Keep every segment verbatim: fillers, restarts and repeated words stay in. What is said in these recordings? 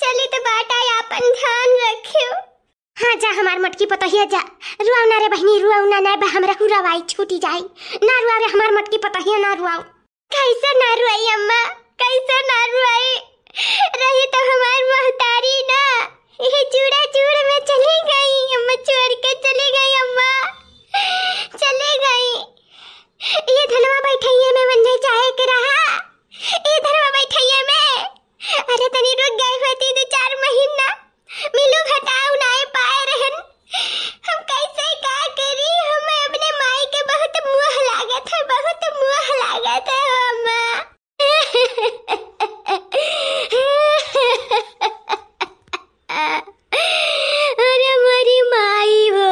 चली त बाटा, आपन ध्यान रखियो। हाँ जा हमार मोटकी पतोहिया जा, रुआउ ना रे बहिनी, रुआउ ना, ना बा हमरा हुरवाई छूटी जाई। ना रुआउ रे हमार मोटकी पतोहिया, ना रुआउ। कैसे ना रुआई अम्मा, कैसे ना रुआई? रही तो हमार महतारी ना, ये चूड़ा चूड़ में चली गई अम्मा, छोड़ के चली गई अम्मा, चली गई। ये धनवा बैठैया में मंजे चाहे के रहा, ये धनवा बैठैया में। अरे तनी रुक गए होती दो चार महीना, मिलू घटाऊ नाई पाए रहन। हम कैसे का करी, हमें अपने माई के बहुत मोह लागत है, बहुत मोह लागत है हो अम्मा। अरे मोरी माई हो,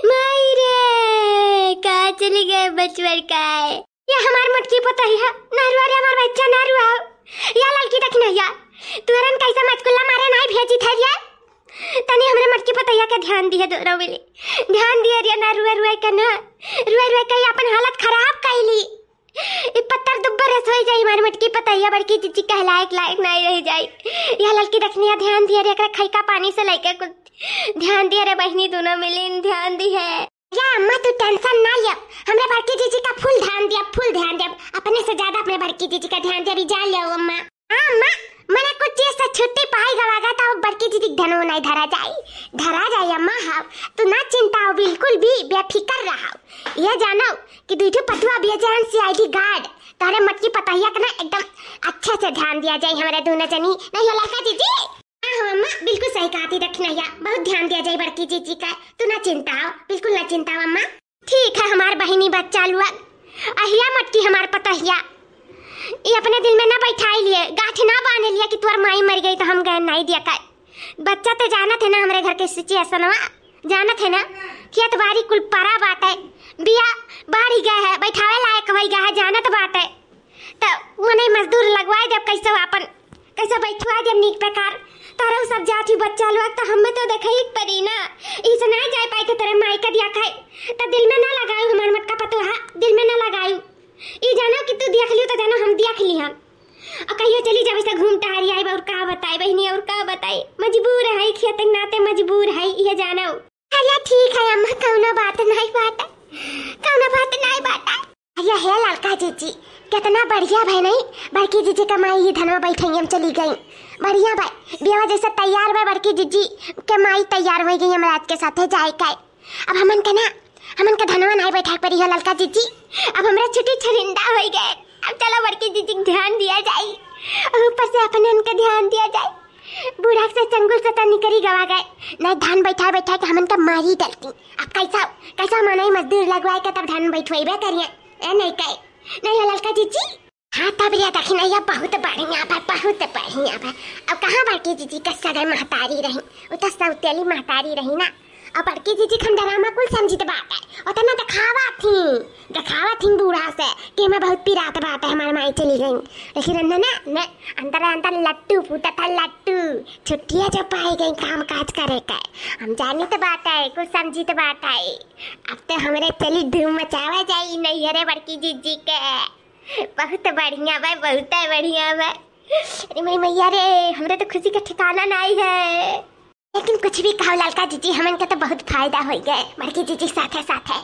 माई रे, कहाँ चली गए बचवन का है? ये हमार मोटकी पतोहिया, ना रुआ रे हमार बच्चा, ना रुआ। या ललकी दखिनहिया, तुहरन कैसा मचकुल्ला मारे नाई भेजी थे रे। तनी हमरे मोटकी पतोहिया के ध्यान दिहे दो रौवेली, ध्यान दिहे रे, ना रुआ रुआ के ना, रुआ रुआ के अपन हालत खराब कैली। ई पत्थर दुब्बर रस होई जाई, हमार मोटकी पतोहिया बड़की जिज्जी कहलायक लायक नाई रह जाई। या ललकी दखिनहिया ध्यान दिहे रे, एकरा खैका पानी से लइके कुल ध्यान दिहे रे बहिनी, दोनों मिलिन ध्यान दिहे। या अम्मा, तू tension ना लिया, हमरे बड़की जीजी का full ध्यान दिया, full ध्यान दिया, अपने से ज्यादा अपने बड़की जीजी का ध्यान दिया, अभी जा लिया अम्मा। हाँ अम्मा, मने कुछ चीज से छुट्टी पाई गवागा तो बड़की जीजी के धनो नहीं धरा जाई, धरा जाई अम्मा। हाँ, तू ना चिंता हो, बिल्कुल भी बेफिक्र रहो। ये जानो कि दुई ठो पतुआ भी है जान C I D guard, तोहरे मोटकी पतोहिया के ना एकदम अच्छे से ध्यान दिया जाई हमरे दोनों जनी, नहीं हो ललका जीजी? हाँ हो अम्मा, बिल्कुल सही कहा थी दखिनहिया, बहुत ध्यान दिया जाई बड़की जीजी का, तू ना चिंता हो, बिल्कुल ना चिंता हो अम्मा। ठीक है हमार बहिनी बच्चा लुआ, अहिया मोटकी हमार पतोहिया, ये अपने दिल में ना बैठाई लिए, गांठ ना बांधे लिए कि तोर माई मर गई तो हम गए नहीं दिया का। बच्चा तो जानत है ना हमरे घर के situationवा, जानत है ना, खेत बारी कुल परा बाटे, बिया बाढ़ी गए है, बैठावे लायक होई गए है, जानत बाटे। त मने मजदूर लगवाए देब, कैसे आपन, कैसे बैठवाए देब नीक प्रकार। तोहरे सब जाति बच्चा लोग त हमें तो देखे ही पड़ी ना। इसे ना जाए पाए थे तेरे माई का दिया खाए। त दिल में ना लगायू हमार मोटका पतोहा, दिल में ना लगायू। ई जानो कि तू देख लियो त जानो हम देख ली हम। और कहियो चली जाबे से घूम टहरी आई, और का बताई बहिनी, और का बताई। मजबूर है, खेत नाते मजबूर है, ये जानो। अरे ठीक है अम्मा, कौनो बात नहीं बाटे, कौनो बात नहीं बाटे। अरे हे ललका जीजी, कितना बढ़िया भई नहीं, बड़की जीजी का माई ये धनवा बैठई हम चली गई। बढ़िया भई, बेवा जैसे तैयार भई बड़की जीजी के माई तैयार हो गई हमराज के साथे जाए का। अब हमन के ना, हमन के धनवा नहीं बैठाए पड़ी हो ललका जीजी, अब हमरा छुट्टी छरिंदा हो गए। अब चलो बड़की जीजी के ध्यान दिया जाई, अब ऊपर से अपने उनके ध्यान दिया जाई। बूढ़ा से चंगुल से तो निकरी गवा गए, नहीं धान बैठा बैठा के हमन के मारी डलती। अब कैसा, कैसा मनई मजदूर लगवाए के तब धान बैठवेबे करिए। ए नहीं कहे, नहीं हो ललका जीजी? हाँ तब ये दखिनहिया बहुत बढ़िया बा, बहुत बढ़िया बा। अब कहाँ बड़की जीजी के सगे महतारी रही, वो तो सौतेली महतारी रही ना। और बड़की जीजी के हम डरामा कुल समझित बाटे, उतना दिखावा थी, दिखावा थी बूढ़ा से कि हमें बहुत पिरात बाटे, हमार माई चली गई। लेकिन अंदर ना, ना, अंदर अंदर लट्टू फूटत है, लट्टू। छुट्टिया जो पाई गई काम काज करे के, हम जानित बाटे, कुछ समझित बाटे। अब तो हमरे चली धूम मचावा जाई नैहरे बड़की जीजी के। बहुत बढ़िया बा, बहुत बढ़िया बा। अरे मोरी मैया रे, हमरे तो खुशी का ठिकाना नाई है। लेकिन कुछ भी कहो ललका जीजी, हमन के तो बहुत फायदा हो गए बड़की जीजी साथे साथे।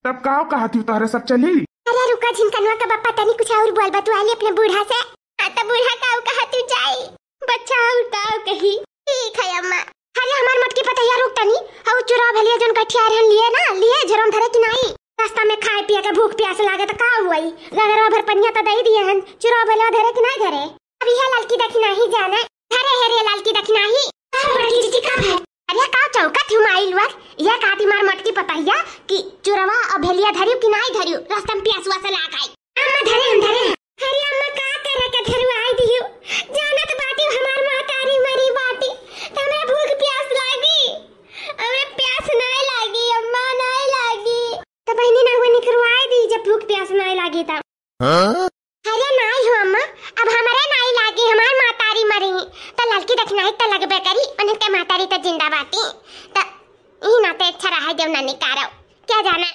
तब काव कहा थी तोहरे सब चली? अरे रुका झिनकनवा का बप्पा, तनी कुछ और बोल बतुआ ली अपने बूढ़ा से। हाँ तो बूढ़ा काव कहा तू जाई, बच्चा और काव कही। ठीक है अम्मा। अरे हमार मोटकी पतैया रुक तनी, हऊ चुरा भेलिया जोन गठिया रहन लिए ना, लिए झरोम धरे कि नाई? रास्ता में खाए पिए के भूख प्यास लागे तो का हुई? गगरवा भर पनिया तो दे दिए हन, चुरा भेलिया धरे कि नाई धरे? अब यह ललकी दखिनही जाने। अरे हे रे ललकी दखिनही। अरे बड़की जीजी का है? अरे का चौका थी माई लुआ? यह कहती मार मोटकी पतैया कि चुरवा और भेलिया धरियो कि नाई धरियो? रास्ता में प्यासुआ से लाग आई। अम्मा धरे हम धरे। अरे अम्मा का करे के धरुआई दियो? जानत बाटी हमार महतारी मरी बाटी। त हमरा भूख प्यास लागी? हमरा प्यास नाई लागी अम्मा, नाई लागी। त बहिनी ना हुआ निकरवाई दी जब भूख प्यास नाई लागी तब। हाँ? अरे नाई हो अम्मा, अब हमरे नाई लागी, हमार महतारी मरी। त ललकी दखिनही त लगबे करी, उन्हें के महतारी त जिंदा बाटी। त ई नाते अच्छा रहा देव ना निकारो। क्या जाना,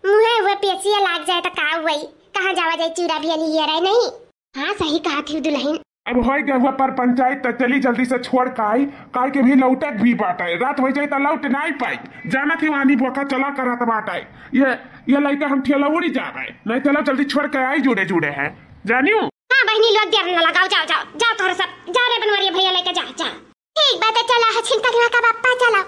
मुँहे हुए पेचिया लाग जाए त का हुई? कहाँ जावा जाए चूरा भी लिए रहे नहीं। हाँ सही कहा थी दुल्हन। अब होई गए हुआ पर पंचायत, त चली जल्दी से छोड़ के आई, काहे के भी लौटक भी बाटे, रात हो जाए त लौट नाई पाई। जानत ही वानी बोका चला करत बाटे। ये, ये लइका हम ठेला उड़ी जावे, नहीं चलो जल्दी छोड़ के आई जुड़े जुड़े हैं, जानियो। हाँ बहनी लोग, देर न लगाओ, जाओ जाओ जाओ, तोहरे सब जाओ रे बनवरिया भैया लेके जाओ जाओ। ठीक बात है, चला है छिलका का बापा, चला।